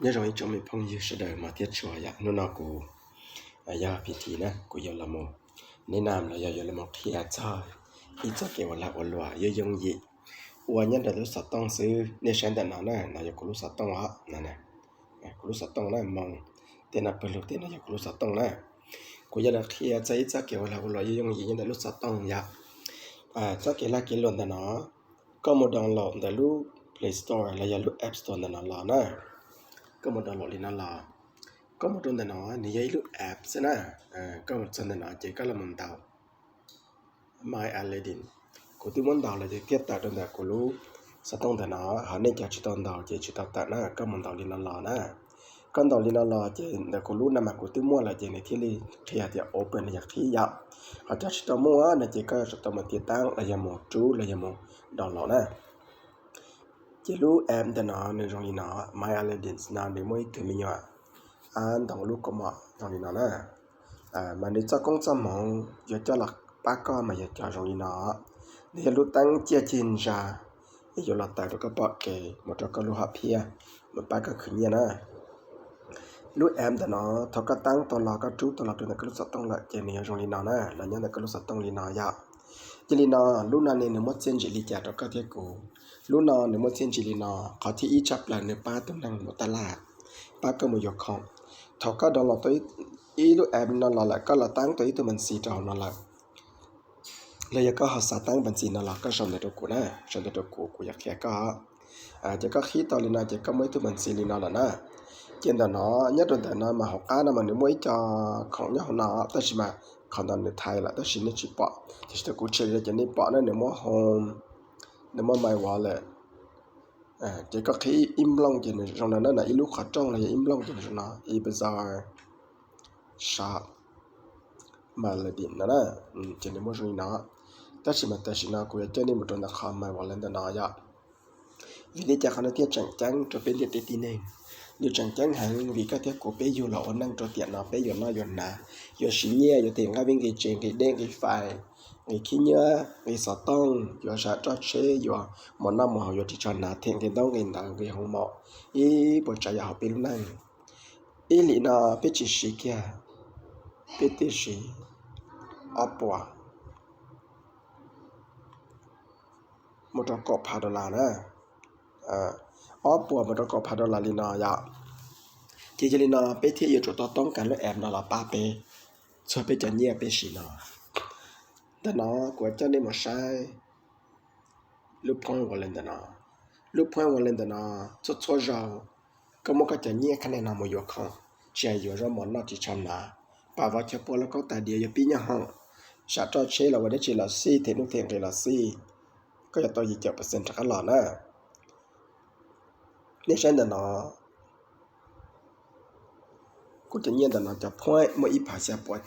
Nyob zoo ib tsoom me phooj ywg sawv daws hmov thiab tshua yom, hnub no kuv yog P T na, kuv yuav los mus, neb nam los yog yuav los qhia txog ib txoj kev ua lag ua luam yooj yooj yim ua nyob ntawm lub xov tooj xwb. Nej saib ntawm no na, no yog kuv lub xov tooj os, kuv lub xov tooj na, moos tej no pawg lug tej no yog kuv lub xov tooj na. Kuv yuav los qhia txog ib txoj kev ua lag ua luam yooj yooj yim nyob ntawm lub xov tooj yom. Txoj kev lag kev luam ntawm no, koj mus download ntawm lub Play Store los yog lub App Store ntawm no los na. Koj mus download li no los, koj mus rau ntawm no, nws yog ib lub app xwb na. Koj mus txog ntawm no ces koj los mus ntaus My Aladdin. Kuv twb muab ntaus lawm ces thiaj tawm rau ntawm kuv lub xov tooj ntawm no, ho nej cov tsis tau ntaus ces tsis tau tawm na, koj mus ntaus li no los na. Koj ntaus li no los ces ntawm kuv lub no mas kuv twb muaj lawm ces nws thiaj li qhia tias open los yog qhib yom. Ho cov tsis tau muaj no ces koj yuav tsum tau mus tiv taab los yog mus rub los yog mus download na. Ces lub app ntawm no nws zoo li no, My Aladdin no nws muaj ib tug me nyuam ab ntoo lub kaus mom zoo li no na. Mas nws txoj koob txoj hmoov yuav coj los pab koj mas yog cov zoo li no. Nws yog lub teeb ciaj cig ntsa, es yuav los taws rau koj pom kev mus rau koj lub hom phiaj, mus pab koj khwv nyiaj na. Lub app ntawm no, thaum koj taab tau los koj rub tau los rau ntawm koj lub xov tooj lawm ces nws yuav zoo li no na, los nyob ntawm koj lub xov tooj li no yom. Cia li no, lub no ne nws muaj txiaj ntsig li cas rau koj thiab kuv? Lub no nws muaj txiaj ntsig li no, qhov thib ib tshaj plaws nws pab tus neeg mus taj laj, pab koj mus yuav khoom. Thaum koj download tau ib lub app no los lawm, koj los taab tau ib tug npees xis rau hauv no lawm, los yog koj ho xav taab npees xis no los koj sau ntawv rau kuv na, sau ntawv rau kuv, kuv yuav qhia koj. Ces koj qhib tau li no ces koj muaj ib tug npees xis li no lawm na. Ces ntawm no, nyob rau ntawm no mas hauv qab no mas nws muaj ib co khoom nyob hauv no, tab sis mas qhov ntawd nws thaij lawm tab sis nej tsis pom, tiam sis thaum kuv tshem li no ces nej pom na, nws muaj home, nws muaj my wallet. Ces koj qhib ib nplooj ces nws zoo no na, ib lub qhov rooj los yog ib nplooj ces nws zoo no, eBazaar, shop, my Aladdin no na. Ces nws muaj zoo li no, tab sis mas tam sim no kuv yuav coj nej mus rau ntawm qhov my wallet ntawm no yom. Vim li cas qhov no thiaj tseem ceeb rau peb ntiaj teb tib neeg? Nws tseem ceeb heev vim koj thiab kuv peb yug los ua neej rau tiam no peb yuav noj yuav hnav, yuav siv nyiaj, yuav them nqaij vij nqi tsev, nqi dej nqi fais, nqi khib nyiab, nqi xov tooj, yuav sab roj tsheb, yuav mus noj mus haus, yuav ris tsho hnav, them nqi ntaub nqi ntawv, nqi hoos maum, ib puas tsav yam hauv peb lub neej. Ib hlis no peb tsis siv kiag, peb twb siv ob puas mus rau kaum phav dollar na. Ob puas mus rau kaum phav dollar li no yom. Ces yog li no peb thiaj yuav tsum tau toob kas lub app no los pab peb txhua peb cov nyiaj peb siv no. Ntawm no kuv coj nej mus saib lub Point Wallet ntawm no. Lub Point Wallet ntawm no, txhua txhua zaus koj muab koj cov nyiaj khab nees no mus yuav khoom, tsis hais yuav zaub mov noj ris tsho hnav, pam vov chaw pua lauj kaub tais diav, yuav pib nyob hoom, sab roj tsheb los ua dab tsi los xij, them nuj them nqi los xij, koj yuav tau yim caum percent rov qab los na. Nej saib ntawm no, kuv cov nyiaj ntawm no cov point muaj ib phav xya puas,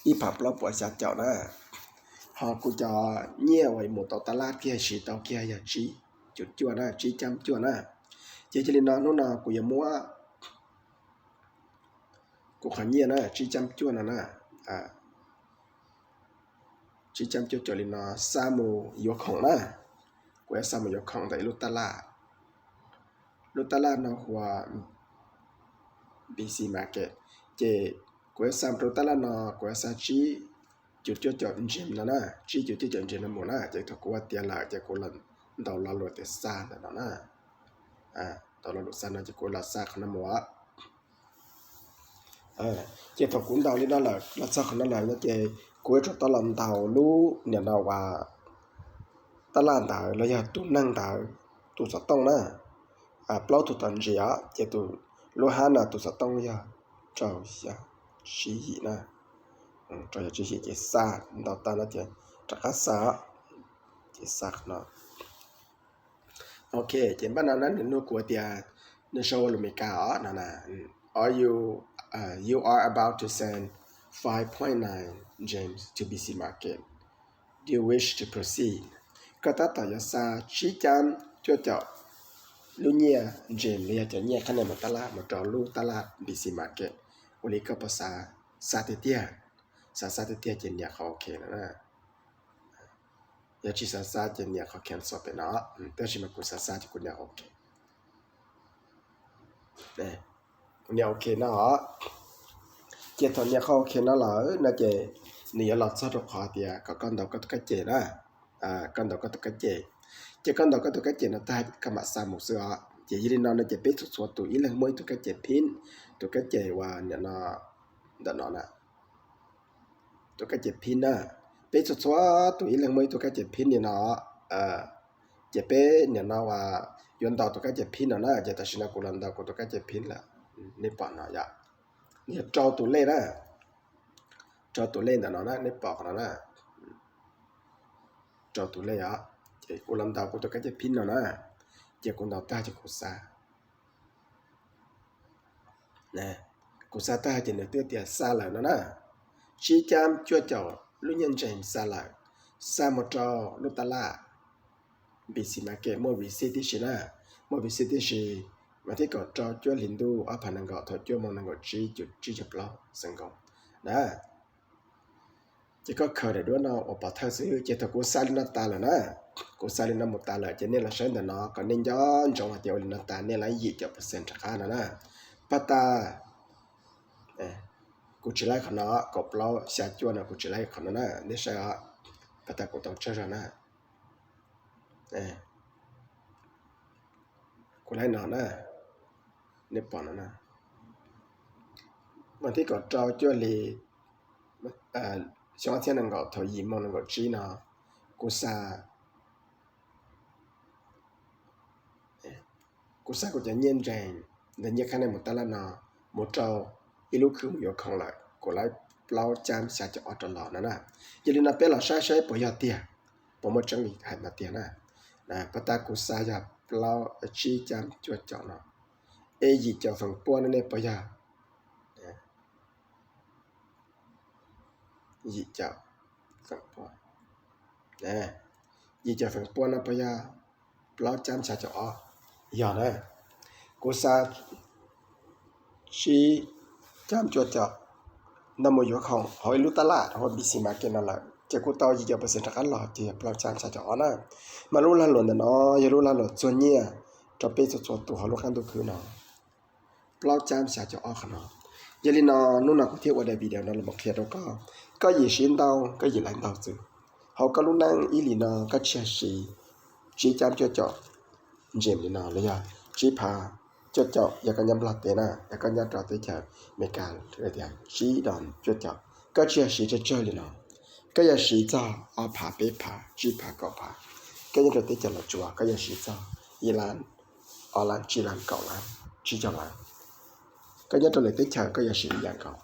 ib phav plaub puas xya caum na. Ho kuv cov nyiaj uas mus tau taj laj kiag siv tau kiag yog tsib cum cuaj na, tsib cam cuaj na. Ces cia li no hnub no kuv yuav muab kuv qhov nyiaj na, tsib cam cuaj no na, tsib cam cuaj caum li no xa mus yuav khoom na. Kuv yuav xa mus yuav khoom ntawm ib lub taj laj. Lub taj laj no hu ua B C Market. Ces kuv yuav xa mus rau taj laj no, kuv yuav xa tsib cum cuaj caum ntsem no na, tsib cum cuaj caum ntsem no mus na. Ces thaum kuv ua tiav lawm ces kuv los ntaus lo lus tias xa ntawm no na. Ntaus lo lus xa no ces kuv los xa qhov no mus. Ces thaum kuv ntaus li no lawm los txog qhov no lawm no ces kuv yuav tsum tau los ntaus lub niam no uas taj laj ntawd los yog tus neeg ntawd tus xov tooj na. Plaub tug tau ntsis os, ces tus lub hab no tus xov tooj yog rau xya tsib yim na, rau xya tsib yim ces xa, ntaus tas no ces rov qab xa, ces xa qhov no. Ok, ces npaj no na nws nug kuv tias, nws sau ua lus Meskas os no na, are you, you are about to send five point nine gems to B C Market. Do you wish to proceed? Koj tab tom yuav xa tsib cam cuaj caum lub nyiaj ntsem los yog cov nyiaj khab nees mus taj laj mus rau lub taj laj B C Market, ua li koj puas xav? Xa tiag tiag, xav xa tiag tiag ces nias qhov ok no na. Yog tsis xav xa ces nias qhov cancel pem no, tab sis mas kuv xav xa ces kuv nias ok. Nias OK no os. Ces thaum nias qhov OK no lawm no ces nws yuav los txog rau qhov tias kom koj ntaus koj tus kab cem na. Koj ntaus koj tus kab cem. Ces koj ntaus koj tus kab cem no tag koj mam xa mus xwb os. Ces yog li no no ces peb txhua txhua tus ib leeg muaj ib tug kab cem phib, tus kab cem uas nim no ntawm no na, tus kab cem phib na. Peb txhua txhua tus ib leeg muaj ib tug kab cem phib li no. Ces peb nim no uas yuav ntaus tus kab cem phib no na, ces tam sim no kuv los ntaus kuv tus kab cem phib lawm. Nej pom no yom, yog rau tus lej na, rau tus lej ntawm no na, nej pom qhov no na, rau tus lej os. Ces kuv los ntaus kuv tus kab cem phib no na, ces kuv ntaus tag ces kuv xa. Kuv xa tag ces nws twb tias xa lawm no na. Tsib cab cuaj caum lub nyiaj ntseeg xa lawm, xa mus rau lub tab laj Npis Xis Market muaj receipt tib si na, muaj receipt tib si. Mas thib kaum rau cuaj hlis ntuj ob phav nees nkaum thaum cuaj moos nees nkaum tsib cuv tsib caug plaub xees nkaus na. Ces koj khaws daim duab no ua pov thawj xwb. Ces thaum kuv xa li no tas lawm na, kuv xa li no mus tas lawm ces nej los saib ntawm no kom nej nco ntsoov hais tias ua li no tas nej laib yim caum percent rov qab no na. Pab tas kuv tsis laib qhov no, kaum plaub xya cuaj no kuv tsis laib qhov no na, nej saib os. Pab tas kuv tau tsawg zog na. Kuv laib no na, nej pom no na. Mas thib kaum rau cuaj hli xyoo ob txhiab nees nkaum thaum yim moos nees nkaum tsib no, kuv xa, kuv xa kuv cov nyiaj ntseeg ntawm nyiaj khab nees mus tab laj no mus rau ib lub khw mus yuav khoom lawm, kuv laib plaub cab xya caum ob rov los no na. Yog li no peb los saib saib puas yog tiag, puas muaj tseeb li hais no tiag na. Pab tas kuv xa yog plaub, tsib cab cuaj caum no, es yim caum feem pua no nej puas yog? Yim caum feem pua, yim caum feem pua no puas yog plaub cab xya caum ob? Yog na. Kuv xa tsib cab cuaj caum no mus yuav khoom hauv ib lub tab laj hauv Npis Xis Market no lawm ces kuv tau yim caum percent rov qab los ces yog plaub cab xya caum ob na. Mas lub lag luam ntawm no yog lub lag luam txuag nyiaj rau peb txhua txhua tus hauv lub qab ntuj khwb no. Plaub cab xya caum ob qhov no. Yog li no hnub no kuv thiaj ua daim video no los qhia rau koj, koj yim siv ntau koj yim laib ntau xwb. Hauv koj lub neej ib hlis no koj tsij yog siv tsib cab cuaj caum ntsees li no los yog tsib phav cuaj caum yog koj nyob Nplog teb na, yog koj nyob rau teb chaws Amelikas tias tsib dos cuaj caum, koj tsij yog siv tsawg tsawg li no, koj yog siv txog ob phav peb phav tsib phav kaum phav, koj nyob rau teb chaws Los Tsuas koj yog siv txog ib lab, ob lab, tsib lab, kaum lab, tsib caug lab, koj nyob rau lwm teb chaws koj yog siv ib yam nkaus.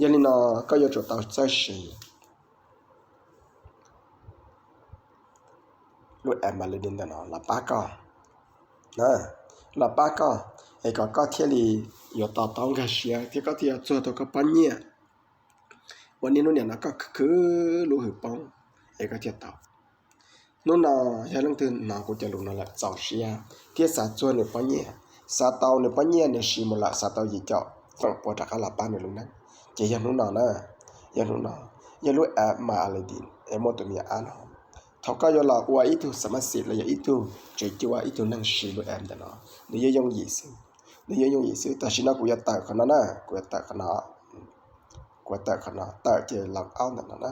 Yog li no koj yuav tsum tau txawj siv lub app Aladdin ntawm no los pab koj, los pab koj, es kom koj thiaj li yuav to taub nkag siab thiab koj thiaj yuav txuag tau koj pob nyiaj uas niaj hnub nim no koj khwv khwv lub hwv poob es koj thiaj tau. Hnub no yog leej twg hnov kuv cov lus no lawm txaus siab thiab xav txuag nws pob nyiaj, xav tau nws pob nyiaj nws siv mus lawm xav tau yim caum feem pua rov qab los pab nws lub neej, ces yog hnub no na, yog hnub no, yog lub app My Aladdin es muaj tus me app no. Thaum koj yuav los ua ib tug smart city los yog ib tug tsev cua ib tug neeg siv lub app ntawm no, nws yuav yooj yim xwb, nws yuav yooj yim xwb. Tam sim no kuv yuav tawm qhov no na, kuv yuav tawm qhov no, kuv yuav tawm qhov no, tawm ces log out ntawm no na.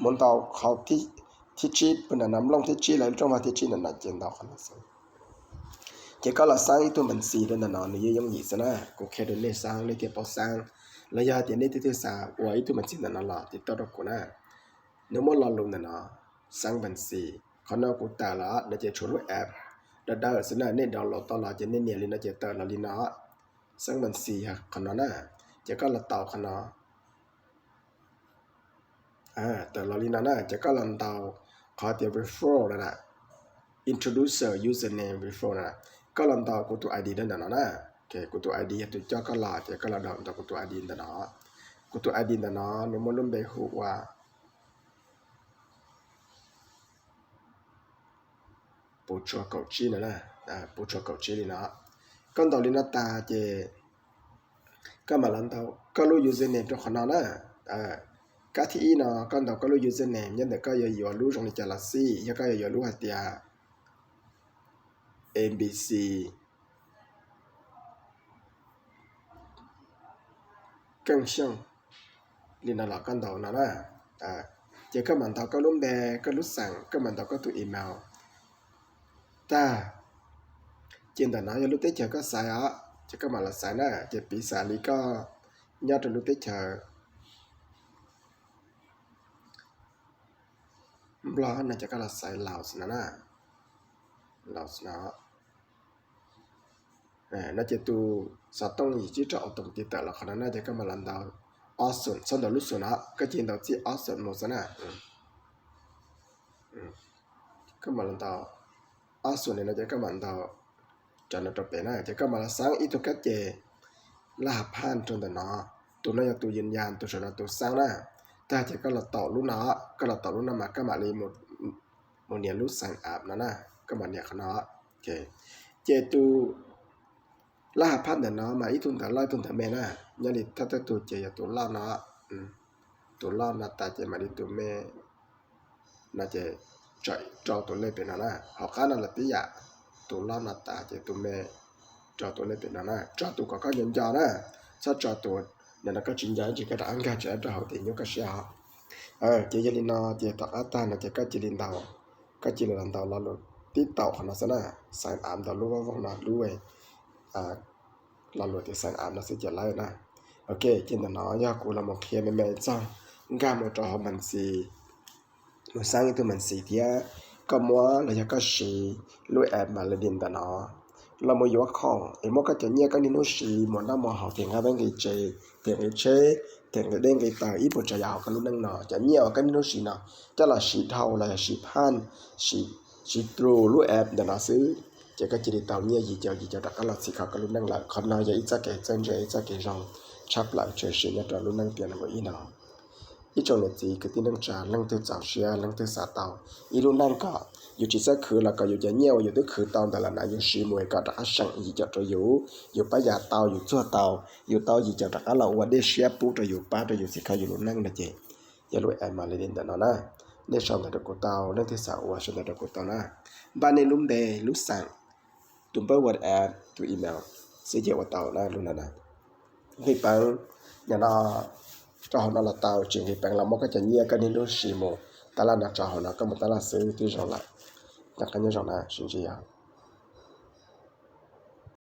Mus ntaus qhov thib tsib pw ntawm no, nplooj thib tsib los lub rooj vag thib tsib ntawm no ces ntaus qhov no xwb. Ces koj los xaab ib tug npees xis rau ntawm no, nws yeej yooj yim xwb na. Kuv qhia rau nej xaab nej thiaj paub xaab, los yog hais tias nej twb twb xav ua ib tug npees xis ntawm no los tiv tauj rau kuv na. Nws muaj lo lus ntawm no, xaab npees xis. Qhov no kuv tawm los no ces tshuav lub app dawb dawb xwb na, nej download tau los ces nej nias li no ces tawm los li no. Xaab npees xis yog qhov no na, ces koj los taus qhov no. Tawm los li no na, ces koj los ntaus qhov tias referral no na, introducer username referral no na, koj los ntaus kuv tus I D dawb ntawm no na. Kuv tus I D yog tus coj koj los ces koj los ntaus kuv tus I D ntawm no. Kuv tus I D ntawm no nws muaj lub npe hu ua puv tshuav kaum tsib no, puv tshuav kaum tsib li no. Koj ntaus li no tas ces koj mam los ntaus koj lub username rau qhov no na. Kab thib ib no koj ntaus koj lub username nyob ntawm koj yuav yuav lub zoo li cas los xij, yog koj yuav yuav lub hais tias A B C Keej Xyooj li no los koj ntaus no na. Ces koj mam ntaus koj lub npe, koj lub xeem, koj mam ntaus koj tus email tag. Ces ntawm no yog lub teb chaws koj xaiv os, ces koj mam los xaiv na. Ces piv xam li koj nyob rau lub teb chaws Nplog no ces koj los xaiv Laos no na. Laos no no ces tus xov tooj yim tsib rau auto ti tawm los qhov no na, ces koj mam los ntaus option, txhob ntaus lub xum no, koj cia li ntaus txij option mus xwb na. Koj mam los ntaus option li no ces koj mam ntaus cov no rau pem na, ces koj mam los xeeb ib tug kab ces laj hav phaj rau ntawm no. Tus no yog tus yws yas, tus saum no tus xeeb na. Tag ces koj los taus lub no, koj los taus lub no mas koj mam li mus nias lub xeem app no na, koj mam nias qhov no. Ces tus laj hav phaj ntawm no mas ib tug ntawv loj ib tug ntawv me na, nyob li thawj thawj tug ces yog tus loj no. Tus loj no tas ces mam li tus me no ces tsawm rau tus lej pem no na. Hauv qab no los tib yam, tus loj no tas ces tus me rau tus lej pem no na, tso tus kom koj nco nco na, txhob tso tus ntawm no koj tsis nco ntsis koj rov qab nkag tsis rau hauv tias nyuaj koj siab os. Ces yog li no ces tom qab tag no ces koj cia li ntaus, koj cia li los ntaus lo lus tib taum qhov no xwb na, sign up ntaus lub vooj no lub lo lus tias sign up no xwb ces lawm na. Ok, ces ntawm no yog kuv los mus qhia me me txog nkag mus rau hauv Manysi, mus xeeb ib tug Manysi thiab koj muab los yog koj siv lub app Manysi ntawm no los mus yuav khoom es muab koj cov nyiaj koj niaj hnub siv mus noj mus haus, them nqi vaj nqi tsev, them nqi tsheb, them nqi dej nqi taws, ib puas tsav yam hauv koj lub neej no, cov nyiaj uas koj niaj hnub siv no coj los siv dhau los yog siv phaj, siv through lub app ntawm no xwb, ces koj cia li tau nyiaj yim caum yim caum rov qab los txhim kho koj lub neej lawm. Qhov no yog ib txoj kev txawj ntse, ib txoj kev zoo tshaj plaws tshwm sim nyob rau lub neej tiam nees nkaum ib no. Ib tsoom niam txiv kwv tij neej tsa, leej twg txaus siab leej twg xav tau ib lub neej kom yus tsis txhob khwv los kom yus cov nyiaj uas yus twb khwv tau ntawd lawm na yus siv mus kom rov qab seem yim caum rau yus, yus pab yam tau, yus txuag tau, yus tau yim caum rov qab los ua dej siab pub rau yus, pab rau yus txhim kho yus lub neej no ces yog lub app Manysi ntawm no na. Nej sau ntawv rau kuv tau, leej twg xav ua sau ntawv rau kuv tau na. Npaj nej lub npe, lub xeem, tus npawb WhatsApp, tus email xwb ces ua tau na lub no na. Nqis peev no rau hauv no los tau, tsis nqis peev los muab koj cov nyiaj koj niaj hnub siv mus tab laj no tso hauv no koj mus tab laj xwb twb zoo lawm. Nyob zoo na, sib ntsib os.